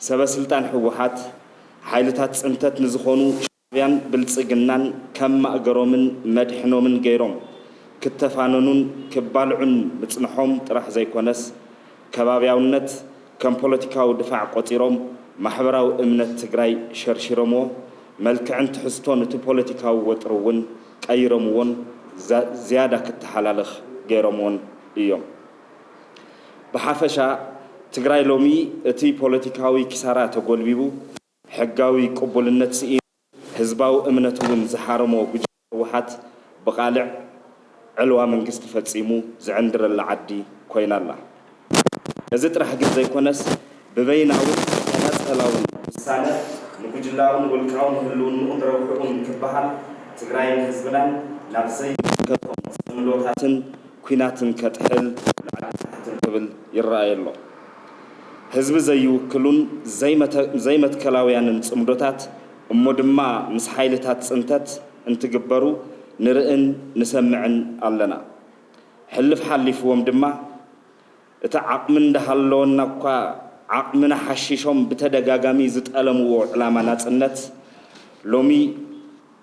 ሰበ ስልጣን ህወሓት ሓይልታት ፅንተት ንዝኾኑ ሻዕብያን ብልፅግናን ከም ማእገሮምን መድሕኖምን ገይሮም ክተፋነኑን ክባልዑን ምፅንሖም ጥራሕ ዘይኮነስ፣ ከባብያውነት ከም ፖለቲካዊ ድፋዕ ቆፂሮም ማሕበራዊ እምነት ትግራይ ሸርሺሮምዎ፣ መልክዕን ትሕዝቶን እቲ ፖለቲካዊ ወጥሪ እውን ቀይሮምዎን ዝያዳ ክተሓላለኽ ገይሮምዎን እዮም። ብሓፈሻ ትግራይ ሎሚ እቲ ፖለቲካዊ ኪሳራ ተጎልቢቡ፣ ሕጋዊ ቅቡልነት ስኢኑ፣ ህዝባዊ እምነት እውን ዝሓረሞ ጉጅለ ህወሓት ብቓልዕ ዕልዋ መንግስቲ ፈፂሙ ዝዕንድረላ ዓዲ ኮይና ኣላ። እዚ ጥራሕ ግን ዘይኮነስ ብበይናውን ተናፀላውን ውሳነ ንጉጅላውን ውልቃውን ህልውንኡን ረብሕኡን ክበሃል ትግራይን ህዝብናን ናብ ዘይምልከቶም ፅምዶታትን ኲናትን ከጥሕል ላዕልን ታሕትን ክብል ይረኣይ ኣሎ። ህዝቢ ዘይውክሉን ዘይመተ ዘይመትከላውያንን ፅምዶታት እሞ ድማ ምስ ሓይልታት ፅንተት እንትግበሩ ንርእን ንሰምዕን ኣለና። ሕልፍ ሓሊፍዎም ድማ እቲ ዓቕሚ እንዳሃለወና እኳ ዓቕምና ሓሺሾም ብተደጋጋሚ ዝጠለምዎ ዕላማ ናፅነት ሎሚ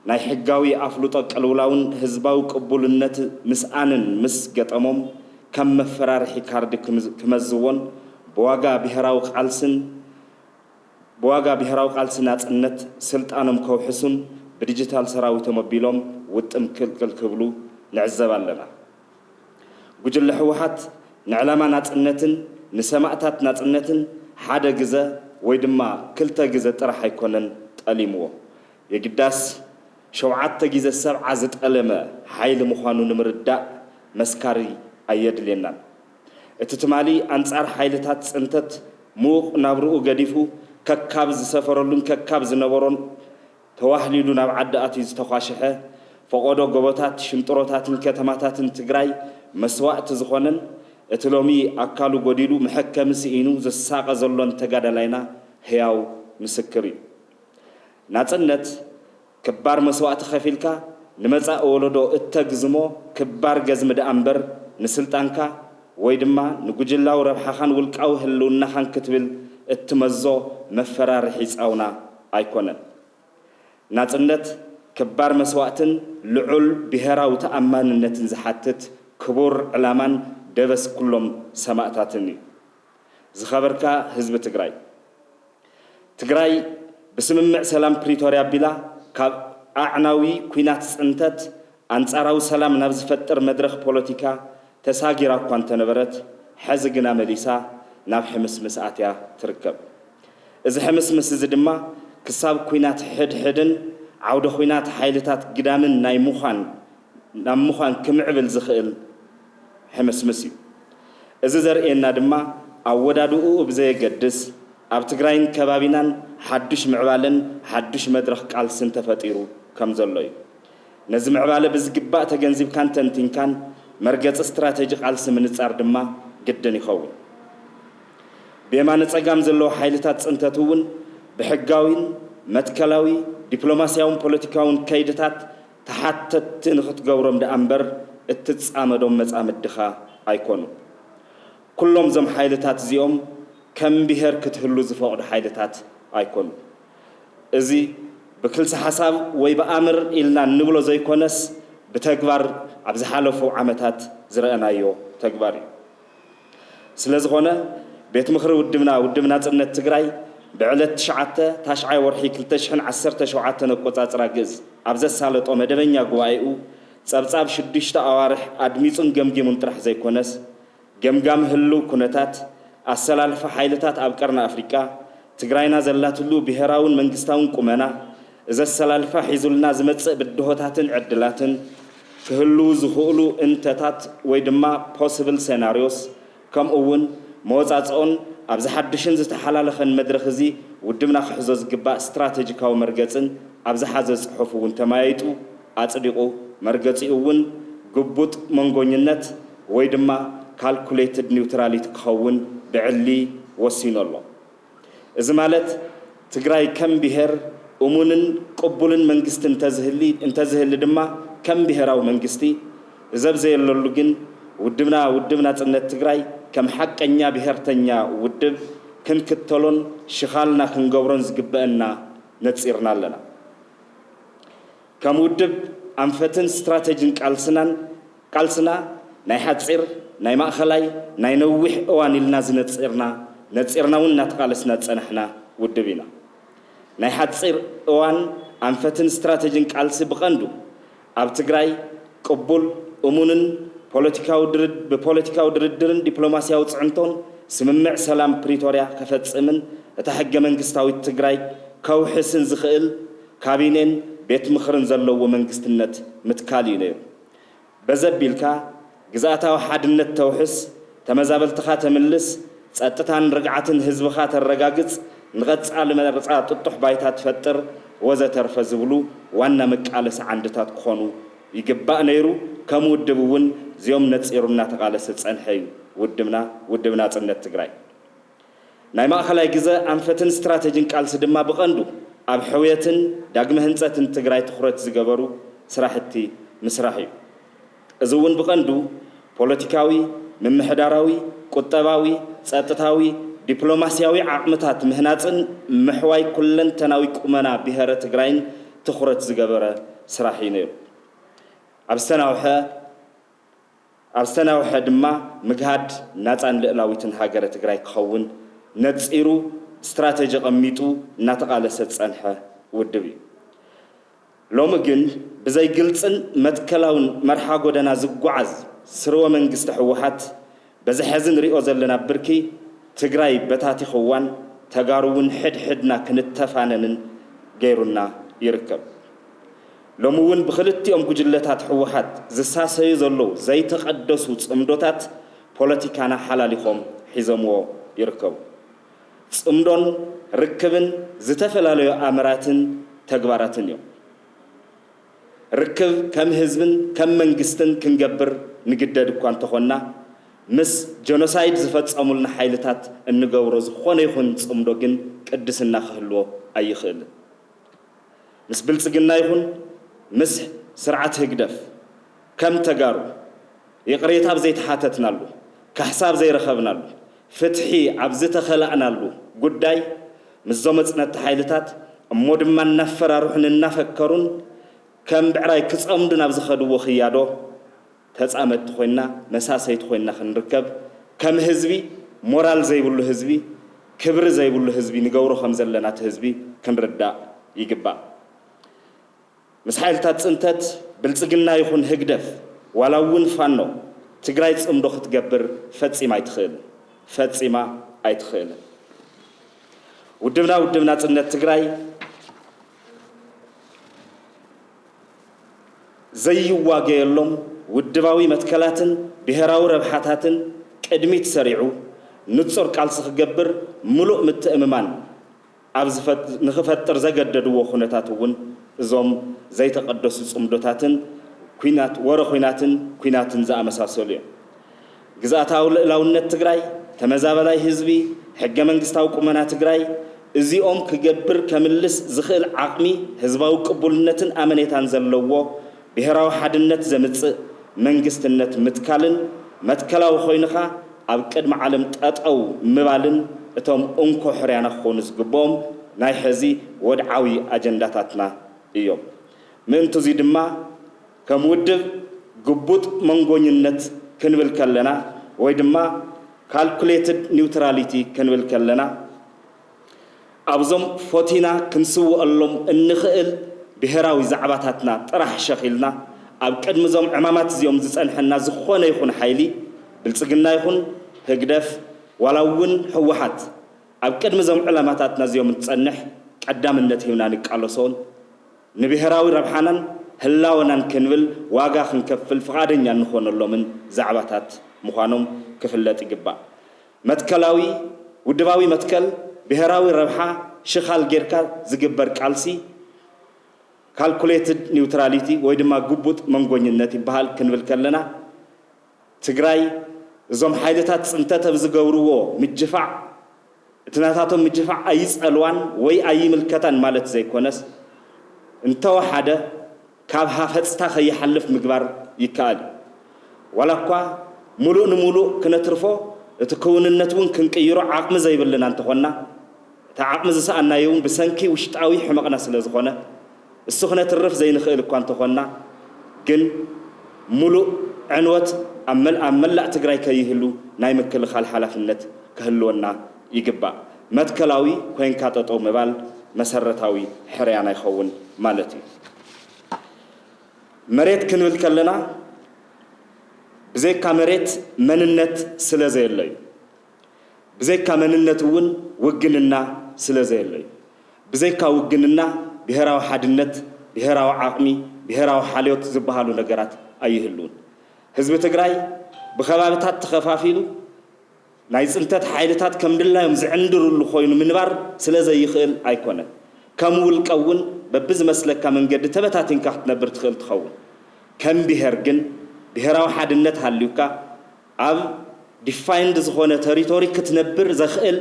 ናይ ሕጋዊ ኣፍልጦ ቅልውላውን ህዝባዊ ቅቡልነት ምስኣንን ምስ ገጠሞም ከም መፈራርሒ ካርዲ ክምዝ ክመዝዎን ብዋጋ ብሄራዊ ቃልስን ብዋጋ ብሄራዊ ቃልሲ ናፅነት ስልጣኖም ከውሕሱን ብዲጂታል ሰራዊቶም ኣቢሎም ውጥም ክልቅል ክብሉ ንዕዘብ ኣለና። ጉጅለ ህወሓት ንዕላማ ናፅነትን ንሰማእታት ናፅነትን ሓደ ግዘ ወይ ድማ ክልተ ግዘ ጥራሕ ኣይኮነን ጠሊምዎ። የግዳስ ሸውዓተ ግዜ ሰብዓ ዝጠለመ ሓይሊ ምዃኑ ንምርዳእ መስካሪ ኣየድልየናን። እቲ ትማሊ ኣንጻር ሓይልታት ጽንተት ምዉቕ ናብርኡ ገዲፉ ከካብ ዝሰፈረሉን ከካብ ዝነበሮን ተዋህሊሉ ናብ ዓዲ ኣትዩ ዝተዃሸሐ፣ ፈቖዶ ጎቦታት፣ ሽንጥሮታትን ከተማታትን ትግራይ መስዋእቲ ዝኾነን እቲ ሎሚ ኣካሉ ጎዲሉ መሐከሚ ስኢኑ ዝሳቐ ዘሎን ተጋዳላይና ህያው ምስክር እዩ። ናጽነት ክባር መስዋእቲ ከፊልካ ንመጻኢ ወለዶ እተግዝሞ ክባር ገዝሚ ደኣ እምበር ንስልጣንካ ወይ ድማ ንጉጅላዊ ረብሓኻን ውልቃዊ ህልውናኻን ክትብል እትመዞ መፈራርሒ ጻውና ኣይኮነን። ናጽነት ክባር መስዋእትን ልዑል ብሄራዊ ተኣማንነትን ዝሓትት ክቡር ዕላማን ደበስ ኩሎም ሰማእታትን እዩ። ዝኸበርካ ህዝቢ ትግራይ፣ ትግራይ ብስምምዕ ሰላም ፕሪቶርያ ኣቢላ ካብ ኣዕናዊ ኲናት ጽንተት ኣንጻራዊ ሰላም ናብ ዝፈጥር መድረኽ ፖለቲካ ተሳጊራ እኳ እንተነበረት፣ ሐዚ ግና መሊሳ ናብ ሕምስምስ ኣትያ ትርከብ። እዚ ሕምስምስ እዚ ድማ ክሳብ ኲናት ሕድሕድን ዓውደ ኲናት ሓይልታት ግዳምን ናይ ምዃን ናብ ምዃን ክምዕብል ዝኽእል ሕምስምስ እዩ። እዚ ዘርእየና ድማ ኣወዳድኡ ብዘየገድስ ኣብ ትግራይን ከባቢናን ሓዱሽ ምዕባለን ሓዱሽ መድረኽ ቃልስን ተፈጢሩ ከም ዘሎ እዩ። ነዚ ምዕባለ ብዝግባእ ተገንዚብካን ተንቲንካን መርገፂ ስትራተጂ ቃልሲ ምንፃር ድማ ግድን ይኸውን። ብየማነ ፀጋም ዘለዉ ሓይልታት ፅንተት እውን ብሕጋዊን መትከላዊ ዲፕሎማስያውን ፖለቲካውን ከይድታት ተሓተትቲ ንኽትገብሮም ደኣ እምበር እትጻመዶም መጻምድኻ ኣይኮኑን። ኩሎም እዞም ሓይልታት እዚኦም ከም ብሄር ክትህሉ ዝፈቕዱ ሓይልታት ኣይኮኑን። እዚ ብክልሲ ሓሳብ ወይ ብኣምር ኢልና እንብሎ ዘይኮነስ ብተግባር ኣብ ዝሓለፉ ዓመታት ዝረኣናዮ ተግባር እዩ። ስለዝኾነ ቤት ምኽሪ ውድብና ውድብ ናጽነት ትግራይ ብዕለት ትሽዓተ ታሽዓይ ወርሒ ክልተ ሽሕን ዓሰርተ ሸውዓተን ኣቆጻጽራ ግእዝ ኣብ ዘሳለጦ መደበኛ ጉባኤኡ ጸብጻብ ሽዱሽተ ኣዋርሕ ኣድሚጹን ገምጊሙን ጥራሕ ዘይኮነስ ገምጋም ህሉው ኩነታት ኣሰላልፋ ሓይልታት ኣብ ቀርኒ ኣፍሪቃ ትግራይና ዘላትሉ ብሄራውን መንግስታውን ቁመና፣ እዚ ኣሰላልፋ ሒዙልና ዝመጽእ ብድሆታትን ዕድላትን፣ ክህልዉ ዝኽእሉ እንተታት ወይ ድማ possible scenarios፣ ከምኡ እውን መወጻጽኦን ኣብዚ ሓድሽን ዝተሓላለኸን መድረኽ እዚ ውድብና ክሕዞ ዝግባእ ስትራተጂካዊ መርገጽን ኣብ ዝሓዘ ጽሑፍ እውን ተመያይጡ ኣጽዲቑ፣ መርገጺኡ እውን ግቡጥ መንጎኝነት ወይ ድማ calculated neutrality ክኸውን ብዕሊ ወሲኑ ኣሎ። እዚ ማለት ትግራይ ከም ብሄር እሙንን ቅቡልን መንግስቲ እንተዝህሊ እንተዝህሊ ድማ ከም ብሄራዊ መንግስቲ፣ እዚ ኣብ ዘየለሉ ግን ውድብና ውድብ ናጽነት ትግራይ ከም ሓቀኛ ብሄርተኛ ውድብ ክንክተሎን ሽኻልና ክንገብሮን ዝግበአና ነጺርና ኣለና። ከም ውድብ ኣንፈትን ስትራተጂን ቃልስናን ቃልስና ናይ ሓጺር፣ ናይ ማእኸላይ፣ ናይ ነዊሕ እዋን ኢልና ዝነጺርና ነጺርና እውን እናተቓለስና ዝጸናሕና ውድብ ኢና። ናይ ሓጺር እዋን ኣንፈትን ስትራተጂን ቃልሲ ብቐንዱ ኣብ ትግራይ ቅቡል፣ እሙንን ፖለቲካዊ ድርድ ብፖለቲካዊ ድርድርን ዲፕሎማሲያዊ ጽዕንቶን ስምምዕ ሰላም ፕሪቶርያ ከፈጽምን እታ ሕገ መንግስታዊት ትግራይ ከውሕስን ዝኽእል ካቢኔን ቤት ምኽርን ዘለዎ መንግስትነት ምትካል እዩ ነይሩ። በዘቢልካ ግዝኣታዊ ሓድነት ተውሕስ፣ ተመዛበልትኻ ተምልስ፣ ጸጥታን ርግዓትን ህዝብኻ ተረጋግጽ፣ ንቐጻሊ መረጻ ጥጡሕ ባይታ ትፈጥር፣ ወዘተርፈ ዝብሉ ዋና መቃለሲ ዓንድታት ክኾኑ ይግባእ ነይሩ። ከም ውድብ እውን እዚኦም ነጺሩ እናተቓለሰ ዝጸንሐ እዩ ውድብና፣ ውድብ ናጽነት ትግራይ። ናይ ማእኸላይ ግዘ ኣንፈትን ስትራተጂን ቃልሲ ድማ ብቐንዱ ኣብ ሕውየትን ዳግመ ህንፀትን ትግራይ ትኹረት ዝገበሩ ስራሕቲ ምስራሕ እዩ። እዚ እውን ብቐንዱ ፖለቲካዊ፣ ምምሕዳራዊ፣ ቁጠባዊ፣ ጸጥታዊ፣ ዲፕሎማሲያዊ ዓቕምታት ምህናፅን ምሕዋይ ኩለንተናዊ ቁመና ብሄረ ትግራይን ትኹረት ዝገበረ ስራሕ እዩ ነይሩ። ኣብ ዝተናውሐ ኣብ ዝተናውሐ ድማ ምግሃድ ናጻን ልእላዊትን ሃገረ ትግራይ ክኸውን ነጺሩ ስትራተጂ ቐሚጡ እናተቓለሰ ዝጸንሐ ውድብ እዩ። ሎሚ ግን ብዘይ ግልጽን መትከላውን መርሓ ጎደና ዝጓዓዝ ስርወ መንግስቲ ህወሓት በዚ ሐዚ ንሪኦ ዘለና ብርኪ ትግራይ በታቲኽዋን ተጋሩ እውን ሕድሕድና ክንተፋነንን ገይሩና ይርከብ። ሎሚ እውን ብኽልቲኦም ጉጅለታት ህወሓት ዝሳሰዩ ዘለዉ ዘይተቐደሱ ጽምዶታት ፖለቲካና ሓላሊኾም ሒዞምዎ ይርከቡ። ጽምዶን ርክብን ዝተፈላለዩ ኣምራትን ተግባራትን እዮም። ርክብ ከም ህዝብን ከም መንግስትን ክንገብር ንግደድ እኳ እንተኾንና፣ ምስ ጀኖሳይድ ዝፈጸሙልና ሓይልታት እንገብሮ ዝኾነ ይኹን ጽምዶ ግን ቅድስና ክህልዎ ኣይኽእልን። ምስ ብልጽግና ይኹን ምስ ስርዓት ህግደፍ ከም ተጋሩ ይቕሬታ ኣብ ዘይተሓተትናሉ፣ ካሕሳ ኣብ ዘይረኸብናሉ፣ ፍትሒ ኣብ ዝተኸላእናሉ ጉዳይ ምስዞም ኣጽነትቲ ሓይልታት እሞ ድማ እናፈራርሑን እናፈከሩን ከም ብዕራይ ክጸምዱ ናብ ዝኸድዎ ክያዶ ተጻመድቲ ኮይና መሳሰይቲ ኮይና ክንርከብ ከም ህዝቢ ሞራል ዘይብሉ ህዝቢ ክብሪ ዘይብሉ ህዝቢ ንገብሮ ከም ዘለና እቲ ህዝቢ ክንርዳእ ይግባእ። ምስ ሓይልታት ጽንተት ብልጽግና ይኹን ህግደፍ ዋላ እውን ፋኖ ትግራይ ጽምዶ ክትገብር ፈጺማ ኣይትኽእልን። ፈጺማ ኣይትኽእልን። ውድብና ውድብ ናጽነት ትግራይ ዘይዋገየሎም ውድባዊ መትከላትን ብሄራዊ ረብሓታትን ቅድሚት ሰሪዑ ንጹር ቃልሲ ክገብር ምሉእ ምትእምማን ኣብ ዝፈጥ- ንኽፈጥር ዘገደድዎ ኩነታት እውን እዞም ዘይተቐደሱ ጽምዶታትን ኲናት ወረ ኲናትን ኲናትን ዝኣመሳሰሉ እዮም። ግዝኣታዊ ልእላውነት ትግራይ፣ ተመዛበላይ ህዝቢ፣ ሕገ መንግስታዊ ቁመና ትግራይ እዚኦም ክገብር ከምልስ ዝኽእል ዓቕሚ፣ ህዝባዊ ቅቡልነትን ኣመኔታን ዘለዎ ብሄራዊ ሓድነት ዘምጽእ መንግስትነት ምትካልን መትከላዊ ኮይንኻ ኣብ ቅድሚ ዓለም ጠጠው ምባልን እቶም እንኮ ሕርያና ክኾኑ ዝግብኦም ናይ ሕዚ ወድዓዊ ኣጀንዳታትና እዮም። ምእንትዙይ ድማ ከም ውድብ ግቡጥ መንጎኝነት ክንብል ከለና ወይ ድማ ካልኩሌትድ ኒውትራሊቲ ክንብል ከለና ኣብዞም ፎቲና ክንስውኣሎም እንኽእል ብሄራዊ ዛዕባታትና ጥራሕ ሸኺልና ኣብ ቅድሚ እዞም ዕማማት እዚኦም ዝጸንሐና ዝኾነ ይኹን ሓይሊ ብልጽግና ይኹን ህግደፍ ዋላ እውን ህወሓት ኣብ ቅድሚ እዞም ዕላማታትና እዚኦም እንትጸንሕ ቀዳምነት ሂብና ንቃለሶን ንብሄራዊ ረብሓናን ህላወናን ክንብል ዋጋ ክንከፍል ፍቓደኛ እንኾነሎምን ዛዕባታት ምዃኖም ክፍለጥ ይግባእ። መትከላዊ ውድባዊ መትከል ብሄራዊ ረብሓ ሽኻል ጌርካ ዝግበር ቃልሲ ካልኩሌትድ ኒውትራሊቲ ወይ ድማ ግቡጥ መንጎኝነት ይበሃል ክንብል ከለና ትግራይ እዞም ሓይልታት ፅንተት ኣብ ዝገብርዎ ምጅፋዕ እቲ ናታቶም ምጅፋዕ ኣይፀልዋን ወይ ኣይምልከታን ማለት ዘይኮነስ እንተወሓደ ካብ ሃፈፅታ ከይሓልፍ ምግባር ይከኣል እዩ። ዋላ እኳ ሙሉእ ንሙሉእ ክነትርፎ እቲ ክውንነት እውን ክንቅይሮ ዓቕሚ ዘይብልና እንተኾንና፣ እቲ ዓቕሚ ዝሰኣናዮ እውን ብሰንኪ ውሽጣዊ ሕመቕና ስለ ዝኾነ፣ እሱ ክነትርፍ ዘይንኽእል እኳ እንተኾንና፣ ግን ሙሉእ ዕንወት ኣብ መል-፣ ኣብ መላእ ትግራይ ከይህሉ ናይ ምክልኻል ሓላፍነት ክህልወና ይግባእ። መትከላዊ ኮይንካ ጠጠው ምባል መሰረታዊ ሕርያ ናይ ኸውን ማለት እዩ። መሬት ክንብል ከለና፣ ብዘይካ መሬት መንነት ስለ ዘየሎ እዩ። ብዘይካ መንነት እውን ውግንና ስለ ዘየሎ እዩ። ብዘይካ ውግንና ብሄራዊ ሓድነት፣ ብሄራዊ ዓቕሚ፣ ብሄራዊ ሓልዮት ዝበሃሉ ነገራት ኣይህልውን። ህዝቢ ትግራይ ብኸባብታት ተኸፋፊሉ ናይ ፅንተት ሓይልታት ከም ድላዮም ዝዕንድርሉ ኮይኑ ምንባር ስለ ዘይኽእል ኣይኮነን። ከም ውልቀ እውን በብዝመስለካ መንገዲ ተበታቲንካ ክትነብር ትኽእል ትኸውን። ከም ብሄር ግን ብሄራዊ ሓድነት ሃልዩካ ኣብ ዲፋይንድ ዝኾነ ተሪቶሪ ክትነብር ዘኽእል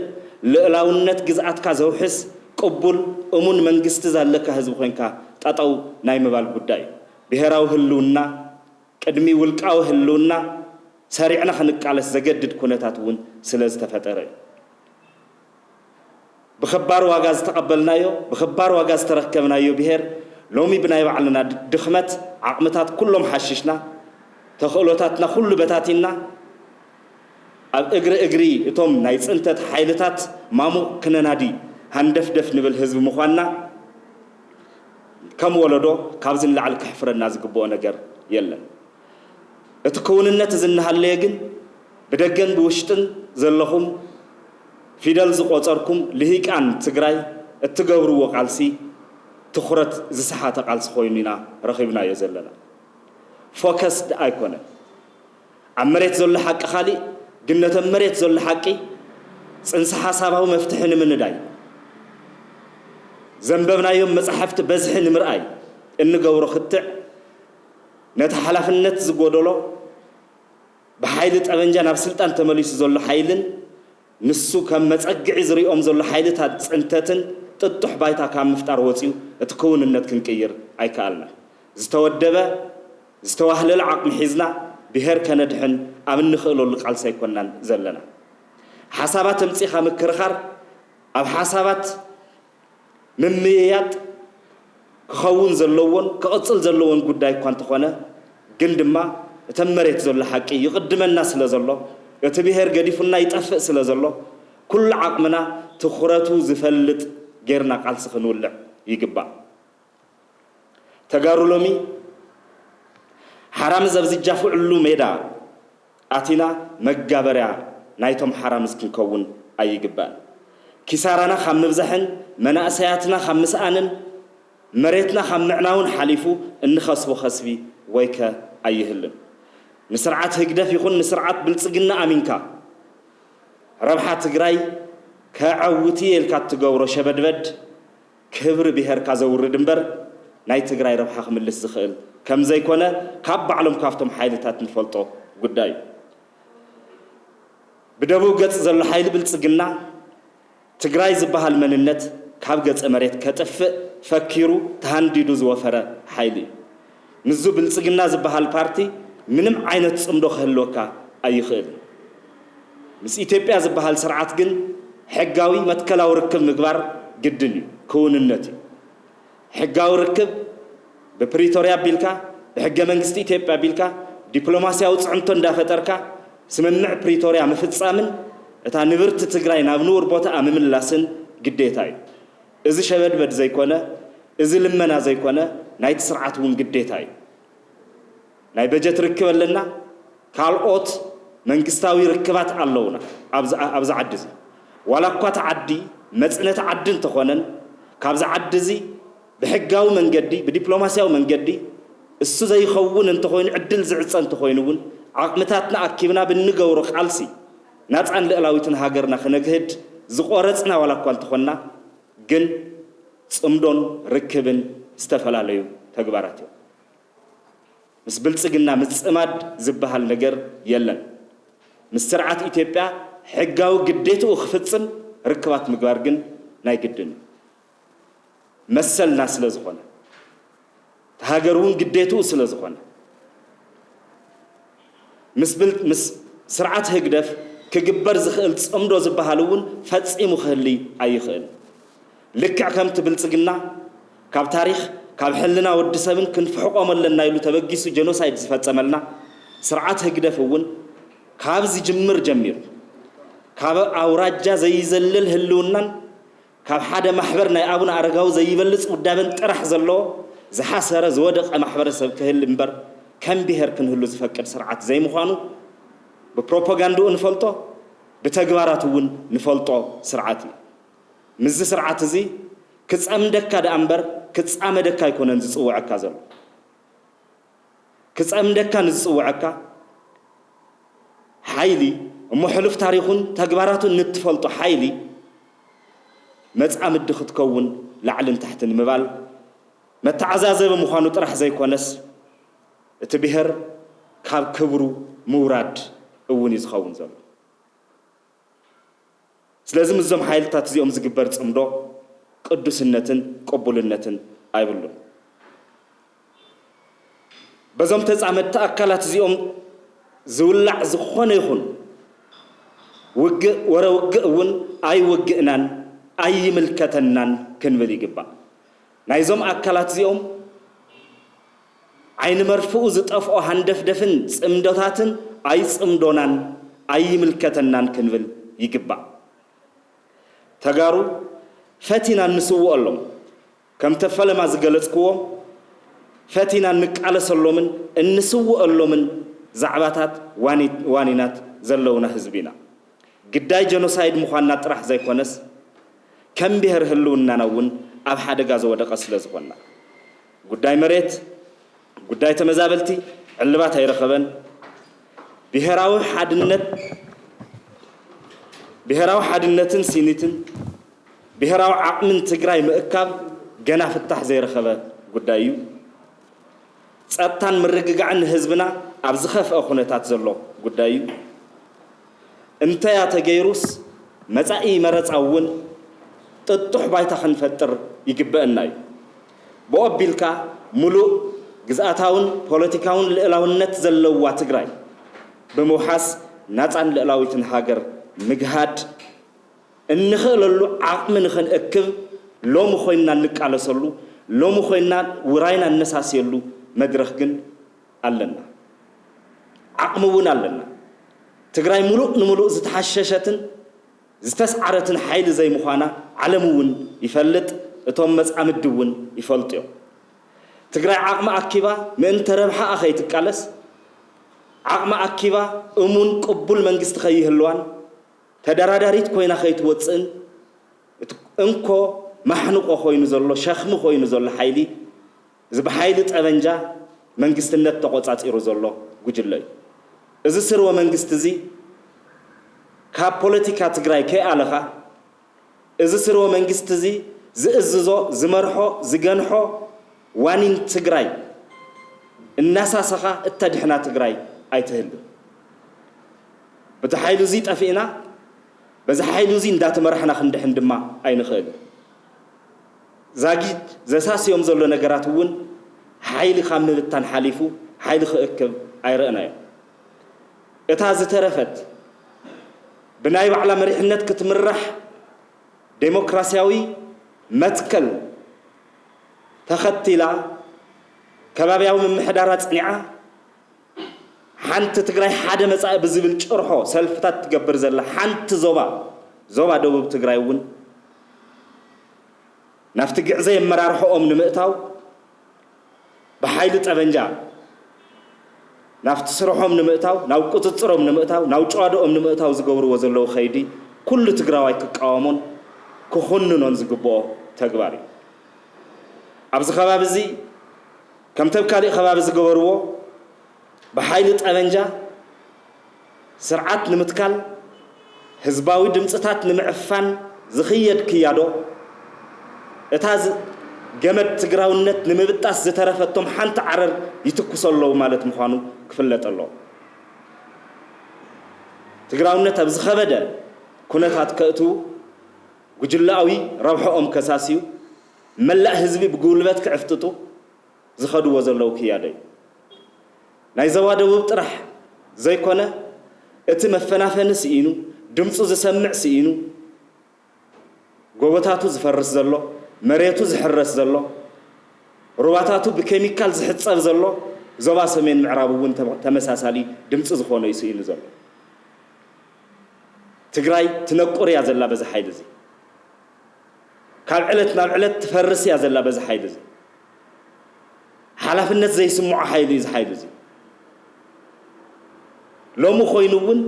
ልእላውነት ግዝኣትካ ዘውሕስ ቅቡል እሙን መንግስቲ ዘለካ ህዝቢ ኮይንካ ጠጠው ናይ ምባል ጉዳይ እዩ። ብሄራዊ ህልውና ቅድሚ ውልቃዊ ህልውና ሰሪዕና ክንቃለስ ዘገድድ ኩነታት እውን ስለ ዝተፈጠረ እዩ። ብኽባር ዋጋ ዝተቐበልናዮ፣ ብኽባር ዋጋ ዝተረከብናዮ ብሄር ሎሚ ብናይ ባዕልና ድ-፣ ድኽመት ዓቕምታት ኩሎም ሓሽሽና፣ ተኽእሎታትና ኩሉ በታቲንና፣ ኣብ እግሪ እግሪ እቶም ናይ ፅንተት ሓይልታት ማሙቕ ክነናዲ ሃንደፍደፍ ንብል ህዝቢ ምዃንና ከም ወለዶ ካብዚ ንላዕሊ ከሕፍረና ዝግብኦ ነገር የለን። እቲ ክውንነት እዚ እናሃለየ ግን ብደገን ብውሽጥን ዘለኹም ፊደል ዝቆጸርኩም ልሂቃን ትግራይ እትገብርዎ ቃልሲ ትኹረት ዝሰሓተ ቃልሲ ኮይኑ ኢና ረኺብናዮ ዘለና። ፎከስድ ኣይኮነን። ኣብ መሬት ዘሎ ሓቂ ካሊእ፣ ግን ነቶም መሬት ዘሎ ሓቂ ጽንሰ ሓሳባዊ መፍትሒ ንምንዳይ፣ ዘንበብናዮም መጻሕፍቲ በዝሒ ንምርኣይ እንገብሮ ክትዕ፣ ነቲ ሓላፍነት ዝጎደሎ ብሓይሊ ጠበንጃ ናብ ስልጣን ተመሊሱ ዘሎ ሓይልን ንሱ ከም መጸግዒ ዝሪኦም ዘሎ ሓይልታት ጽንተትን ጥጡሕ ባይታ ካብ ምፍጣር ወጺኡ እቲ ክውንነት ክንቅይር ኣይከኣልናን። ዝተወደበ፣ ዝተዋህለለ ዓቕሚ ሒዝና ብሄር ከነድሕን ኣብ እንኽእለሉ ቃልሲ ኣይኮንናን ዘለና። ሓሳባት ኣምጺእኻ ምክርኻር ኣብ ሓሳባት ምምይያጥ ክኸውን ዘለዎን ክቕጽል ዘለዎን ጉዳይ እኳ እንተኾነ፣ ግን ድማ እተን መሬት ዘሎ ሓቂ ይቕድመና ስለ ዘሎ፣ እቲ ብሄር ገዲፉና ይጠፍእ ስለ ዘሎ፣ ኩሉ ዓቕምና ትኹረቱ ዝፈልጥ ጌርና ቃልሲ ክንውልዕ ይግባእ። ተጋሩ ሎሚ ሓራምዝ ኣብ ዝጃፍዕሉ ሜዳ ኣቲና መጋበርያ ናይቶም ሓራምዝ ክንከውን ኣይግባእን። ኪሳራና ካብ ምብዛሕን መናእሰያትና ካብ ምስኣንን መሬትና ካብ ምዕናውን ሓሊፉ እንኸስቦ ከስቢ ወይከ ኣይህልን። ንስርዓት ህግደፍ ይኹን ንስርዓት ብልጽግና ኣሚንካ ረብሓ ትግራይ ከዐውት እየ ኢልካ እትገብሮ ሸበድበድ ክብሪ ብሄርካ ዘውርድ እምበር ናይ ትግራይ ረብሓ ክምልስ ዝኽእል ከም ዘይኮነ ካብ ባዕሎም ካብቶም ሓይልታት ንፈልጦ ጉዳይ እዩ። ብደቡብ ገፅ ዘሎ ሓይሊ ብልፅግና ትግራይ ዝበሃል መንነት ካብ ገፀ መሬት ከጥፍእ ፈኪሩ ተሃንዲዱ ዝወፈረ ሓይሊ እዩ። ምስዚ ብልፅግና ዝበሃል ፓርቲ ምንም ዓይነት ፅምዶ ክህልወካ ኣይኽእልን። ምስ ኢትዮጵያ ዝበሃል ስርዓት ግን ሕጋዊ መትከላዊ ርክብ ምግባር ግድን እዩ፣ ክውንነት እዩ። ሕጋዊ ርክብ ብፕሪቶርያ ኣቢልካ፣ ብሕገ መንግስቲ ኢትዮጵያ ኣቢልካ፣ ዲፕሎማስያዊ ፅዕንቶ እንዳፈጠርካ ስምምዕ ፕሪቶርያ ምፍፃምን እታ ንብርቲ ትግራይ ናብ ንቡር ቦታኣ ምምላስን ግዴታ እዩ። እዚ ሸበድበድ ዘይኮነ፣ እዚ ልመና ዘይኮነ፣ ናይቲ ስርዓት እውን ግዴታ እዩ። ናይ በጀት ርክብ ኣለና፣ ካልኦት መንግስታዊ ርክባት ኣለውና። ኣብዚ፣ ኣብዚ ዓዲ እዚ ዋላ እኳ እቲ ዓዲ መፅነቲ ዓዲ እንተኾነን፣ ካብዚ ዓዲ እዚ ብሕጋዊ መንገዲ፣ ብዲፕሎማስያዊ መንገዲ እሱ ዘይኸውን እንተኾይኑ፣ ዕድል ዝዕፀ እንተኾይኑ እውን ዓቕምታትና ኣኪብና ብንገብሮ ቃልሲ ናፃን ልእላዊትን ሃገርና ክነግህድ ዝቆረፅና ዋላ እኳ እንተኾንና፣ ግን ፅምዶን ርክብን ዝተፈላለዩ ተግባራት እዮም። ምስ ብልፅግና ምፅማድ ዝበሃል ነገር የለን። ምስ ስርዓት ኢትዮጵያ ሕጋዊ ግዴትኡ ክፍፅም ርክባት ምግባር ግን ናይ ግድን እዩ። መሰልና ስለ ዝኾነ፣ እቲ ሃገር እውን ግዴትኡ ስለ ዝኾነ፣ ምስ ብል-፣ ምስ ስርዓት ህግደፍ ክግበር ዝኽእል ጽምዶ ዝበሃል እውን ፈጺሙ ክህሊ ኣይኽእል። ልክዕ ከምቲ ብልጽግና ካብ ታሪኽ ካብ ሕልና ወዲ ሰብን ክንፍሕቆም ኣለና ኢሉ ተበጊሱ ጀኖሳይድ ዝፈጸመልና ስርዓት ህግደፍ እውን ካብ ዝጅምር ጀሚሩ ካብ ኣውራጃ ዘይዘልል ህልውናን ካብ ሓደ ማሕበር ናይ ኣቡነ ኣረጋዊ ዘይበልጽ ውዳበን ጥራሕ ዘለዎ ዝሓሰረ ዝወደቐ ማሕበረሰብ ክህል እምበር ከም ብሄር ክንህሉ ዝፈቅድ ስርዓት ዘይምዃኑ ብፕሮፓጋንድኡ ንፈልጦ፣ ብተግባራት እውን ንፈልጦ ስርዓት እዩ። ምስዚ ስርዓት እዚ ክጸምደካ ደኣ እምበር ክጻመደካ ኣይኮነን ዝጽውዐካ ዘሎ። ክጸምደካ ንዝጽውዐካ ሓይሊ እሞ ሕሉፍ ታሪኹን ተግባራቱን ንትፈልጦ ሓይሊ መጻምዲ ክትከውን ላዕልን ታሕትን ምባል መተዓዛዘቢ ምዃኑ ጥራሕ ዘይኮነስ እቲ ብሔር ካብ ክብሩ ምውራድ እውን እዩ ዝኸውን ዘሎ። ስለዚ ምስዞም ሓይልታት እዚኦም ዝግበር ጽምዶ ቅዱስነትን ቅቡልነትን ኣይብሉን። በዞም ተጻመድቲ ኣካላት እዚኦም ዝውላዕ ዝኾነ ይኹን ውግእ ወረ ውግእ እውን ኣይውግእናን ኣይምልከተናን ክንብል ይግባእ። ናይዞም ኣካላት እዚኦም ዓይኒ መርፍኡ ዝጠፍኦ ሃንደፍደፍን ጽምዶታትን ኣይጽምዶናን ኣይምልከተናን ክንብል ይግባእ። ተጋሩ ፈቲና እንስውኦሎም ከም ተፈለማ ዝገለጽክዎ ፈቲና እንቃለሰሎምን እንስውኦሎምን ዛዕባታት ዋኒናት ዘለውና ህዝቢ ኢና። ግዳይ ጀኖሳይድ ምዃንና ጥራሕ ዘይኮነስ ከም ብሔር ህልውናና እውን ኣብ ሓደጋ ዝወደቐ ስለ ዝኾንና ጉዳይ መሬት ጉዳይ ተመዛበልቲ ዕልባት ኣይረኸበን። ብሄራዊ ሓድነት ብሄራዊ ሓድነትን ሲኒትን ብሄራዊ ዓቕምን ትግራይ ምእካብ ገና ፍታሕ ዘይረኸበ ጉዳይ እዩ። ጸጥታን ምርግጋዕን ንህዝብና ኣብ ዝኸፍአ ኩነታት ዘሎ ጉዳይ እዩ። እንተያ ተገይሩስ መጻኢ መረጻ እውን ጥጡሕ ባይታ ክንፈጥር ይግበአና እዩ። ብኦ ኣቢልካ ሙሉእ ግዝኣታውን ፖለቲካውን ልእላውነት ዘለዋ ትግራይ ብምውሓስ ናጻን ልእላዊትን ሃገር ምግሃድ እንኽእለሉ ዓቕሚ ንኽንእክብ ሎሚ ኮይንና እንቃለሰሉ፣ ሎሚ ኮይንና ውራይና እነሳስየሉ መድረኽ ግን ኣለና። ዓቕሚ እውን ኣለና። ትግራይ ሙሉእ ንሙሉእ ዝተሓሸሸትን ዝተስዓረትን ሓይሊ ዘይምዃና ዓለም እውን ይፈልጥ፣ እቶም መጻምዲ እውን ይፈልጡ እዮም። ትግራይ ዓቕሚ ኣኪባ ምእንተ ረብሓኣ ከይትቃለስ፣ ዓቕሚ ኣኪባ እሙን ቅቡል መንግስቲ ከይህልዋን ተደራዳሪት ኮይና ከይትወፅእን እቲ እንኮ ማሕንቆ ኮይኑ ዘሎ ሸኽሚ ኮይኑ ዘሎ ሓይሊ እዚ ብሓይሊ ጠበንጃ መንግስትነት ተቆፃፂሩ ዘሎ ጉጅለ እዩ። እዚ ስርወ መንግስቲ እዚ ካብ ፖለቲካ ትግራይ ከይኣለኻ እዚ ስርወ መንግስቲ እዚ ዝእዝዞ ዝመርሖ ዝገንሖ ዋኒን ትግራይ እናሳሰኻ እተድሕና ትግራይ ኣይትህልን። በዚ ሓይሉ እዚ ጠፊእና በዚ ሓይሉ እዚ እንዳተመራሕና ክንድሕን ድማ ኣይንኽእልን። ዛጊድ ዘሳስዮም ዘሎ ነገራት እውን ሓይሊ ካብ ምብታን ሓሊፉ ሓይሊ ክእክብ ኣይረእናዮ። እታ ዝተረፈት ብናይ ባዕላ መሪሕነት ክትምራሕ ዴሞክራሲያዊ መትከል ተኸቲላ ከባቢያዊ ምምሕዳር ኣፅኒዓ ሓንቲ ትግራይ ሓደ መፃኢ ብዝብል ጭርሖ ሰልፍታት ትገብር ዘላ ሓንቲ ዞባ ዞባ ደቡብ ትግራይ እውን ናብቲ ግዕዘይ ኣመራርሖኦም ንምእታው ብሓይሊ ጠበንጃ ናብቲ ስርሖም ንምእታው ናብ ቁፅፅሮም ንምእታው ናብ ጨዋድኦም ንምእታው ዝገብርዎ ዘለዉ ከይዲ ኩሉ ትግራዋይ ክቃወሞን ክኹንኖን ዝግብኦ ተግባር እዩ። ኣብዚ ከባቢ እዚ ከምቲ ኣብ ካሊእ ከባቢ ዝገበርዎ ብሓይሊ ጠበንጃ ስርዓት ንምትካል ህዝባዊ ድምፅታት ንምዕፋን ዝኽየድ ክያዶ እታ ገመድ ትግራውነት ንምብጣስ ዝተረፈቶም ሓንቲ ዓረር ይትኩሱ ኣለዉ ማለት ምዃኑ ክፍለጥ ኣለዎ። ትግራውነት ኣብ ዝኸበደ ኩነታት ከእትዉ ጉጅለኣዊ ረብሐኦም ከሳስዩ መላእ ህዝቢ ብጉልበት ክዕፍጥጡ ዝኸድዎ ዘለዉ ክያዶ እዩ። ናይ ዞባ ደቡብ ጥራሕ ዘይኮነ እቲ መፈናፈኒ ስኢኑ፣ ድምፁ ዝሰምዕ ስኢኑ፣ ጎቦታቱ ዝፈርስ ዘሎ፣ መሬቱ ዝሕረስ ዘሎ፣ ሩባታቱ ብኬሚካል ዝሕፀብ ዘሎ ዞባ ሰሜን ምዕራብ እውን ተመ-፣ ተመሳሳሊ ድምፂ ዝኾኖ እዩ ስኢኑ ዘሎ። ትግራይ ትነቁር እያ ዘላ በዚ ሓይሊ እዚ። ካብ ዕለት ናብ ዕለት ትፈርስ እያ ዘላ በዚ ሓይሊ እዚ። ሓላፍነት ዘይስምዖ ሓይሊ እዩ እዚ ሓይሊ እዚ። ሎሚ ኮይኑ እውን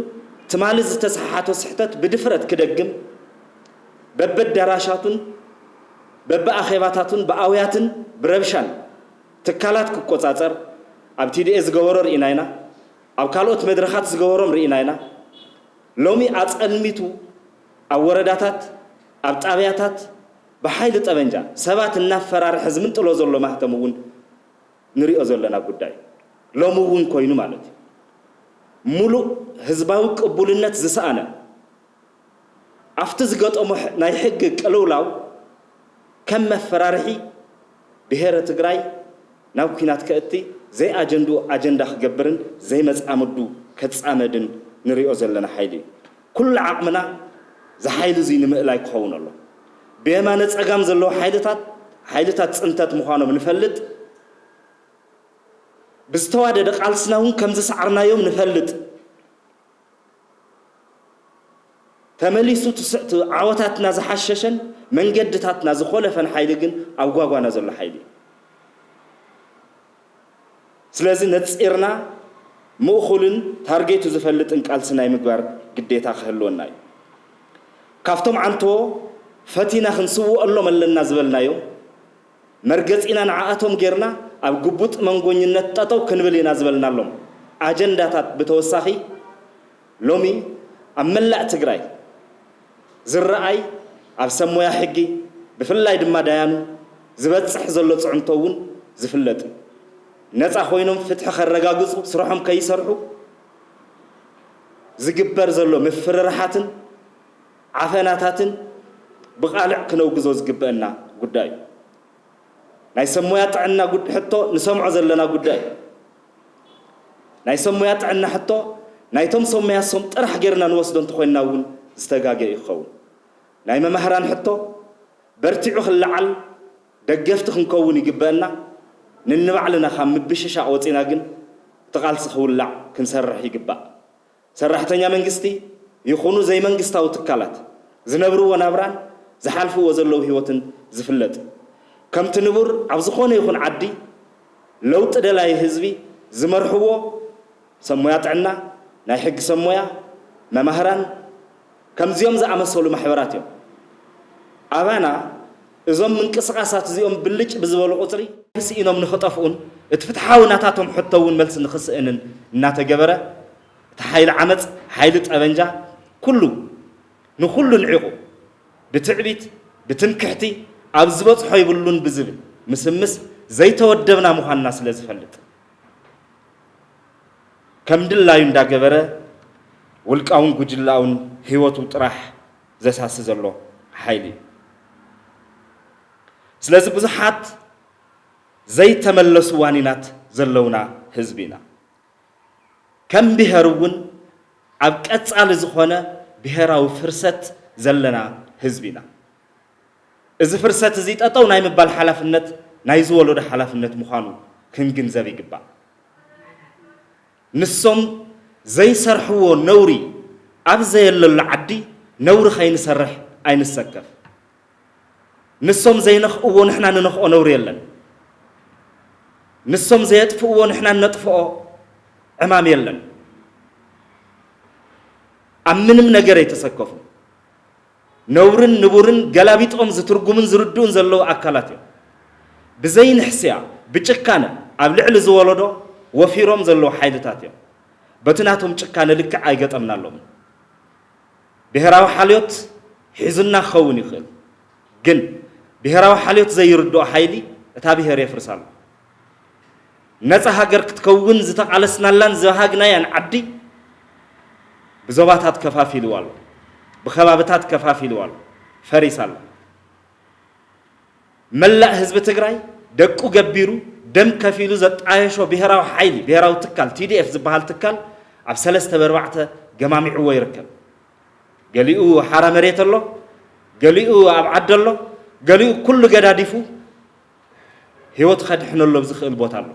ትማሊ ዝተሰሓሓቶ ስሕተት ብድፍረት ክደግም፣ በበኣዳራሻቱን በበኣኼባታቱን ብኣውያትን ብረብሻን ትካላት ክቆጻጸር፣ ኣብ ቲ ዲ ኤ ዝገበሮ ርኢና ኢና። ኣብ ካልኦት መድረኻት ዝገበሮም ርኢና ኢና። ሎሚ ኣጸልሚቱ ኣብ ወረዳታት፣ ኣብ ጣብያታት ብሓይሊ ጠበንጃ ሰባት እናፈራርሐ ዝምንጥሎ ዘሎ ማህተም እውን ንሪኦ ዘለና ጉዳይ፣ ሎሚ እውን ኮይኑ ማለት እዩ። ሙሉእ ህዝባዊ ቅቡልነት ዝሰኣነ፣ ኣብቲ ዝገጠሞ ሕ-፣ ናይ ሕጊ ቅልውላው ከም መፈራርሒ ብሄረ ትግራይ ናብ ኲናት ከእቲ፣ ዘይኣጀንድኡ ኣጀንዳ ክገብርን ዘይመጻምዱ ከጻመድን ንሪኦ ዘለና ሓይሊ እዩ። ኩሉ ዓቕምና እዚ ሓይሊ እዚ ንምእላይ ክኸውን ኣሎ። ብየማነ ጸጋም ዘለዉ ሓይልታት፣ ሓይልታት ጽንተት ምዃኖም ንፈልጥ። ብዝተዋደደ ቃልስና እውን ከም ዝሰዓርናዮም ንፈልጥ። ተመሊሱ ትስ-፣ ት-፣ ዓወታትና ዝሓሸሸን መንገድታትና ዝኾለፈን ሓይሊ ግን ኣብ ጓጓና ዘሎ ሓይሊ እዩ። ስለዚ ነጺርና ምእኹልን ታርጌቱ ዝፈልጥን ቃልሲ ናይ ምግባር ግዴታ ክህልወና እዩ። ካብቶም ዓንቶ ፈቲና ክንስውኣሎም ኣለና ዝበልናዮም፣ መርገጺና ንዓኣቶም ጌርና ኣብ ግቡጥ መንጎኝነት ጠጠው ክንብል ኢና ዝበልናሎም ኣጀንዳታት ብተወሳኺ፣ ሎሚ ኣብ መላእ ትግራይ ዝረኣይ፣ ኣብ ሰብ ሞያ ሕጊ ብፍላይ ድማ ዳያኑ ዝበጽሕ ዘሎ ጽዕንቶ እውን ዝፍለጥ እዩ። ነጻ ኮይኖም ፍትሒ ከረጋግጹ ስርሖም ከይሰርሑ ዝግበር ዘሎ ምፍርራሓትን ዓፈናታትን ብቓልዕ ክነውግዞ ዝግበአና ጉዳይ እዩ። ናይ ሰብ ሞያ ጥዕና ጉድ-፣ ሕቶ ንሰምዖ ዘለና ጉዳይ እዩ። ናይ ሰብ ሞያ ጥዕና ሕቶ ናይቶም ሰብ ሞያ ሶም ጥራሕ ጌርና ንወስዶ እንተኾይንና እውን ዝተጋገ እዩ ክኸውን። ናይ መማህራን ሕቶ በርቲዑ ክለዓል ደገፍቲ ክንከውን ይግበአና። ንንባዕልና ካብ ምብሽሻቕ ወፂና ግን እቲ ቃልሲ ክውላዕ ክንሰርሕ ይግባእ። ሰራሕተኛ መንግስቲ ይኹኑ ዘይመንግስታዊ ትካላት ዝነብርዎ ናብራን ዝሓልፍዎ ዘለዉ ህይወትን ዝፍለጥ እዩ። ከምቲ ንቡር ኣብ ዝኾነ ይኹን ዓዲ ለውጢ ደላይ ህዝቢ ዝመርሕዎ ሰብ ሞያ ጥዕና፣ ናይ ሕጊ ሰብ ሞያ፣ መማህራን፣ ከምዚኦም ዝኣመሰሉ ማሕበራት እዮም። ኣባና እዞም ምንቅስቓሳት እዚኦም ብልጭ ብዝበሉ ቁፅሪ ስኢኖም ንኽጠፍኡን እቲ ፍትሓዊ ናታቶም ሕቶ እውን መልሲ ንኽስእንን እናተገበረ፣ እቲ ሓይሊ ዓመፅ፣ ሓይሊ ጠበንጃ፣ ኩሉ ንኹሉ ንዒቑ፣ ብትዕቢት፣ ብትምክሕቲ፣ ኣብ ዝበፅሖ ይብሉን ብዝብል ምስምስ ዘይተወደብና ምዃንና ስለ ዝፈልጥ፣ ከም ድላዩ እንዳገበረ ውልቃውን ጉጅላውን ህይወቱ ጥራሕ ዘሳሲ ዘሎ ሓይሊ እዩ። ስለዚ ብዙሓት ዘይተመለሱ ዋኒናት ዘለውና ህዝቢ ኢና። ከም ብሄር እውን ኣብ ቀጻሊ ዝኾነ ብሄራዊ ፍርሰት ዘለና ህዝቢ ኢና። እዚ ፍርሰት እዚ ጠጠው ናይ ምባል ሓላፍነት ናይዚ ወለዶ ሓላፍነት ምዃኑ ክንግንዘብ ይግባእ። ንሶም ዘይሰርሕዎ ነውሪ ኣብ ዘየለሉ ዓዲ ነውሪ ከይንሰርሕ ኣይንሰከፍ። ንሶም ዘይነኽእዎ ንሕና ንነኽኦ ነውሪ የለን። ንሶም ዘየጥፍእዎ ንሕና እነጥፍኦ ዕማም የለን። ኣብ ምንም ነገር ኣይተሰከፉ። ነውርን ንቡርን ገላቢጦም ዝትርጉምን ዝርድኡን ዘለዉ ኣካላት እዮም። ብዘይንሕስያ፣ ብጭካነ ኣብ ልዕሊ ዝወለዶ ወፊሮም ዘለዉ ሓይልታት እዮም። በቲ ናቶም ጭካነ ልክዕ ኣይገጠምናሎምን። ብሄራዊ ሓልዮት ሒዙና ክኸውን ይኽእል፣ ግን ብሄራዊ ሓልዮት ዘይርድኦ ሓይሊ እታ ብሄር የፍርሳ ኣሎ። ነፃ ሃገር ክትከውን ዝተቓለስናላን ዝበሃግናያን ዓዲ ብዞባታት ከፋፊልዋ ኣሎ፣ ብኸባብታት ከፋፊልዋ ኣሎ፣ ፈሪሳ ኣላ። መላእ ህዝቢ ትግራይ ደቁ ገቢሩ ደም ከፊሉ ዘጣየሾ ብሄራዊ ሓይሊ፣ ብሄራዊ ትካል፣ ቲ ዲ ኤፍ ዝበሃል ትካል ኣብ ሰለስተ በርባዕተ ገማሚዕዎ ይርከብ። ገሊኡ ሓራ መሬት ኣሎ፣ ገሊኡ ኣብ ዓዲ ኣሎ፣ ገሊኡ ኩሉ ገዳዲፉ ህይወት ከድሕነሎም ዝኽእል ቦታ ኣሎ።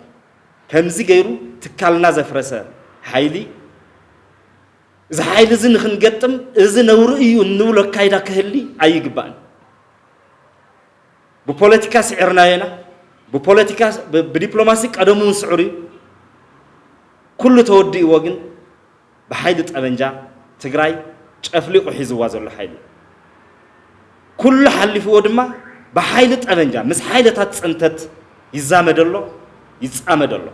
ከምዚ ገይሩ ትካልና ዘፍረሰ ሓይሊ፣ እዚ ሓይሊ እዚ ንኽንገጥም እዚ ነውሪ እዩ እንብሎ ኣካይዳ ክህሊ ኣይግባእን። ብፖለቲካ ስዒርናዮ ኢና። ብፖለቲካ፣ ብ-፣ ብዲፕሎማሲ ቀደሙ እውን ስዑር እዩ። ኩሉ ተወዲእዎ ግን ብሓይሊ ጠበንጃ ትግራይ ጨፍሊቑ ሒዝዋ ዘሎ ሓይሊ እዩ። ኩሉ ሓሊፍዎ ድማ ብሓይሊ ጠበንጃ ምስ ሓይልታት ፅንተት ይዛመድ ኣሎ፣ ይፃመድ ኣሎ።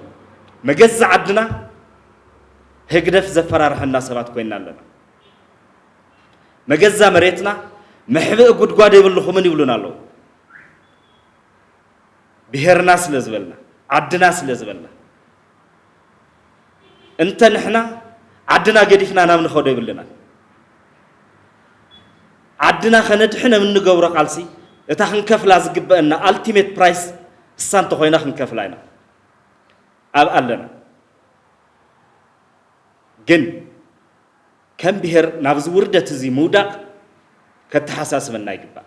መገዛ ዓድና ህግደፍ ዘፈራርሐና ሰባት ኮይና ኣለና። መገዛ መሬትና መሕብኢ ጉድጓድ የብልኹምን ይብሉና ኣለዉ። ብሄርና ስለ ዝበልና፣ ዓድና ስለ ዝበልና። እንተ ንሕና ዓድና ገዲፍና ናብ ንኸዶ የብልናን። ዓድና ከነድሕን ኣብ እንገብሮ ቃልሲ እታ ክንከፍላ ዝግበአና ኣልቲሜት ፕራይስ እሳ እንተኾይና ክንከፍላ ኢና። ኣብ ኣለና። ግን ከም ብሄር ናብዚ ውርደት እዚ ምውዳቕ ከተሓሳስበና ይግባእ።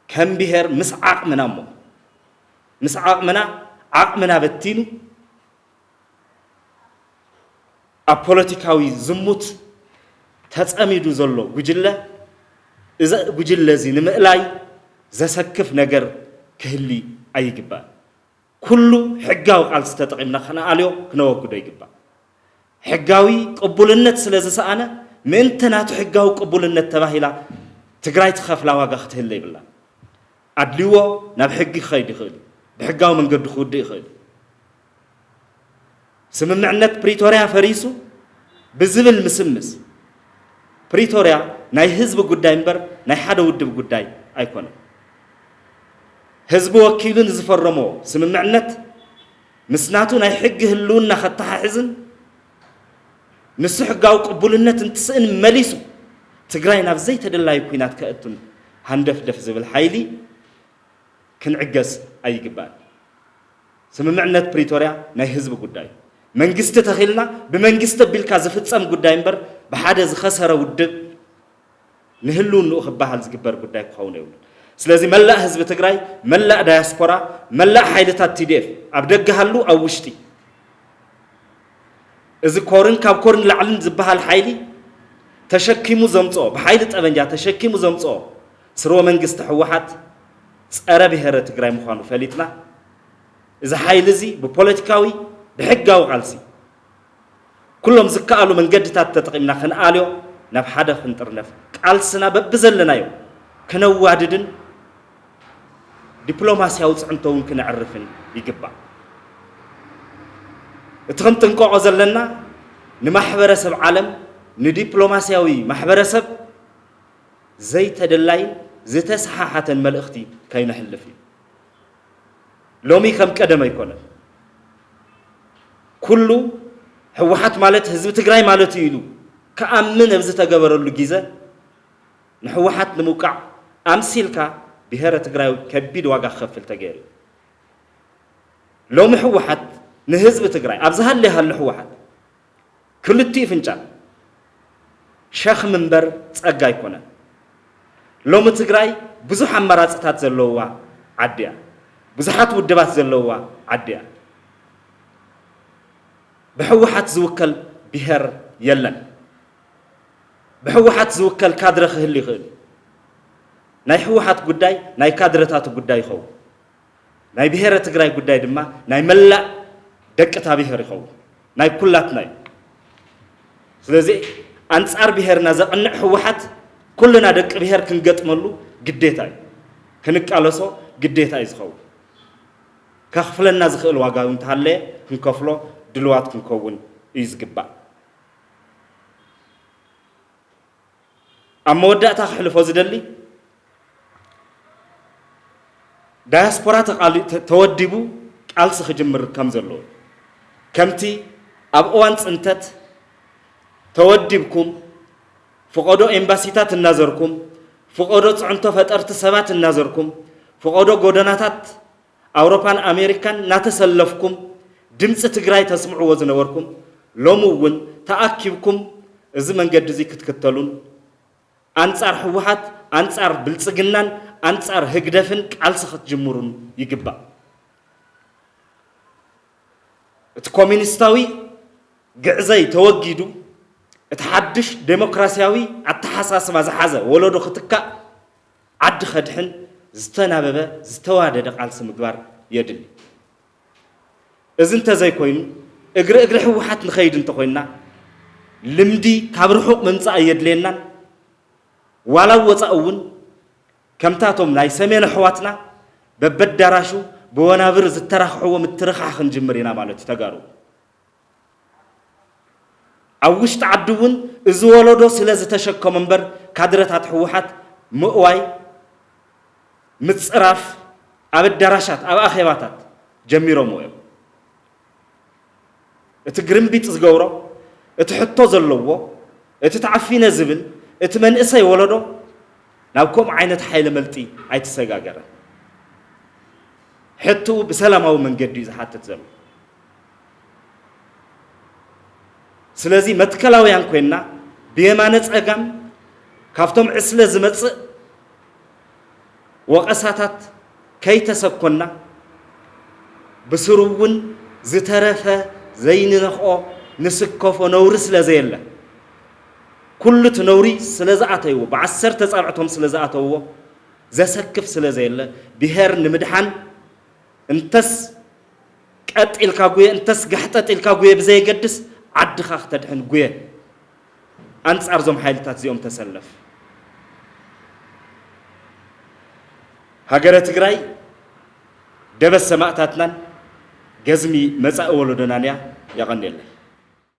ከም ብሄር ምስ ዓቕምና እሞ፣ ምስ ዓቕምና፣ ዓቕምና በቲኑ ኣብ ፖለቲካዊ ዝሙት ተጸሚዱ ዘሎ ጉጅለ፣ እዚ ጉጅለ እዚ ንምእላይ ዘሰክፍ ነገር ክህሊ ኣይግባእን። ኩሉ ሕጋዊ ቃልሲ ተጠቒምና ከነኣልዮ ክነወግዶ ይግባእ። ሕጋዊ ቅቡልነት ስለ ዝሰኣነ፣ ምእንቲ ናቱ ሕጋዊ ቅቡልነት ተባሂላ ትግራይ ትኸፍላ ዋጋ ክትህለ ይብላን። ኣድልዎ ናብ ሕጊ ክኸይድ ይኽእል እዩ። ብሕጋዊ መንገዲ ክውድእ ይኽእል እዩ። ስምምዕነት ፕሪቶርያ ፈሪሱ ብዝብል ምስምስ፣ ፕሪቶርያ ናይ ህዝቢ ጉዳይ እምበር ናይ ሓደ ውድብ ጉዳይ ኣይኮነን። ህዝቢ ወኪሉ ንዝፈረሞ ስምምዕነት ምስ ናቱ ናይ ሕጊ ህልውና ከተሓሕዝን ንሱ ሕጋዊ ቅቡልነት እንትስእን መሊሱ ትግራይ ናብ ዘይተደላዩ ኲናት ከእቱን ሃንደፍደፍ ዝብል ሓይሊ ክንዕገስ ኣይግባእን። ስምምዕነት ፕሪቶርያ ናይ ህዝቢ ጉዳይ እዩ። መንግስቲ ተኺልና ብመንግስቲ ኣቢልካ ዝፍጸም ጉዳይ እምበር ብሓደ ዝኸሰረ ውድብ ንህልውንኡ ክበሃል ዝግበር ጉዳይ ክኸውን የብሉን። ስለዚ መላእ ህዝቢ ትግራይ፣ መላእ ዳያስፖራ፣ መላእ ሓይልታት ቲ ዲ ኤፍ ኣብ ደገ ሃሉ ኣብ ውሽጢ፣ እዚ ኮርን ካብ ኮርን ላዕልን ዝበሃል ሓይሊ ተሸኪሙ ዘምጽኦ፣ ብሓይሊ ጠበንጃ ተሸኪሙ ዘምጽኦ ስርወ መንግስቲ ህወሓት ጸረ ብሔረ ትግራይ ምዃኑ ፈሊጥና፣ እዚ ሓይሊ እዚ ብፖለቲካዊ፣ ብሕጋዊ ቃልሲ ኩሎም ዝከኣሉ መንገድታት ተጠቒምና ክንኣልዮ ናብ ሓደ ክንጥርነፍ ቃልስና በብዘለናዮ ከነዋድድን ዲፕሎማስያዊ ፅዕንቶ እውን ክነዕርፍን ይግባእ። እቲ ክንጥንቀቖ ዘለና ንማሕበረሰብ ዓለም፣ ንዲፕሎማስያዊ ማሕበረሰብ ዘይተደላይን ዝተሰሓሓተን መልእኽቲ ከይነሕልፍ እዩ። ሎሚ ከም ቀደም ኣይኮነን። ኩሉ ህወሓት ማለት ህዝቢ ትግራይ ማለት እዩ ኢሉ ክኣምን ኣብ ዝተገበረሉ ግዜ ንህወሓት ንምውቃዕ ኣምሲልካ ብሄረ ትግራይ ከቢድ ዋጋ ክኸፍል ተገይሩ እዩ። ሎሚ ህወሓት ንህዝቢ ትግራይ ኣብ ዝሃለ ይሃሉ ህወሓት ክልቲኡ ፍንጫል ሸኽሚ እምበር ጸጋ ኣይኮነን። ሎሚ ትግራይ ብዙሕ ኣማራፅታት ዘለውዋ ዓዲ እያ። ብዙሓት ውድባት ዘለውዋ ዓዲ እያ። ብህወሓት ዝውከል ብሄር የለን። ብህወሓት ዝውከል ካድረ ክህሉ ይኽእል እዩ። ናይ ህወሓት ጉዳይ ናይ ካድረታቱ ጉዳይ ይኸውን። ናይ ብሄረ ትግራይ ጉዳይ ድማ ናይ መላእ ደቂ እታ ብሄር ይኸውን፣ ናይ ኩላትና እዩ። ስለዚ ኣንጻር ብሄርና ዘቕንዕ ህወሓት ኩልና ደቂ ብሄር ክንገጥመሉ ግዴታ እዩ፣ ክንቃለሶ ግዴታ እዩ ዝኸውን። ከኽፍለና ዝኽእል ዋጋ እውን እንተሃለየ ክንከፍሎ ድልዋት ክንከውን እዩ ዝግባእ። ኣብ መወዳእታ ክሕልፎ ዝደሊ፣ ዳያስፖራ ተቓሊ-፣ ተ-፣ ተወዲቡ ቃልሲ ክጅምር ከም ዘለዎ፣ ከምቲ ኣብ እዋን ጽንተት ተወዲብኩም፣ ፍቐዶ ኤምባሲታት እናዘርኩም፣ ፍቐዶ ጽዕንቶ ፈጠርቲ ሰባት እናዘርኩም፣ ፍቐዶ ጎደናታት ኣውሮፓን ኣሜሪካን እናተሰለፍኩም ድምፂ ትግራይ ተስምዕዎ ዝነበርኩም፣ ሎሚ እውን ተኣኪብኩም እዚ መንገዲ እዚ ክትክተሉን ኣንጻር ህወሓት፣ ኣንጻር ብልጽግናን ኣንጻር ህግደፍን ቃልሲ ክትጅምሩን ይግባእ። እቲ ኮሚኒስታዊ ግዕዘይ ተወጊዱ፣ እቲ ሓድሽ ዴሞክራሲያዊ ኣተሓሳስባ ዝሓዘ ወለዶ ክትካእ፣ ዓዲ ከድሕን ዝተናበበ ዝተዋደደ ቃልሲ ምግባር የድሊ። እዚ እንተዘይኮይኑ፣ እግሪ እግሪ ህወሓት ንኸይድ እንተኾይንና፣ ልምዲ ካብ ርሑቕ ምምጻእ ኣየድልየናን። ዋላ ኣብ ወጻኢ እውን ከምታቶም ናይ ሰሜን ኣሕዋትና በበዳራሹ ብወናብር ዝተራኽሕዎ ምትርኻኽ ክንጅምር ኢና ማለት እዩ ተጋሩ። ኣብ ውሽጢ ዓዲ እውን እዚ ወለዶ ስለ ዝተሸከሞ እምበር፣ ካድረታት ህወሓት ምእዋይ፣ ምጽራፍ፣ ኣብ ኣዳራሻት፣ ኣብ ኣኼባታት ጀሚሮምዎ እዮም። እቲ ግርምቢጥ ዝገብሮ፣ እቲ ሕቶ ዘለዎ፣ እቲ ተዓፊነ ዝብል፣ እቲ መንእሰይ ወለዶ ናብ ከምኡ ዓይነት ሓይለ መልጢ ኣይተሰጋገረን። ሕትኡ ብሰላማዊ መንገዲ እዩ ዝሓትት ዘሎ። ስለዚ መትከላውያን ኮይንና ብየማነ ጸጋም ካብቶም ዕስለ ዝመጽእ ወቐሳታት ከይተሰኮና፣ ብስሩ እውን ዝተረፈ ዘይንነኽኦ ንስከፎ ነውሪ ስለ ዘየለ፣ ኩሉ እቲ ነውሪ ስለ ዝኣተይዎ፣ ብዓሰርተ ጻብዕቶም ስለ ዝኣተውዎ ዘሰክፍ ስለ ዘየለ፣ ብሄር ንምድሓን እንተስ ቀጥ ኢልካ ጉየ፣ እንተስ ጋሕጠጥ ኢልካ ጉየ ብዘየገድስ ዓድኻ ክተድሕን ጉየ። ኣንጻር እዞም ሓይልታት እዚኦም ተሰለፍ። ሃገረ ትግራይ ደበት ሰማእታትናን ገዝሚ መጻኢ ወለዶናን እያ። የቐንየለይ።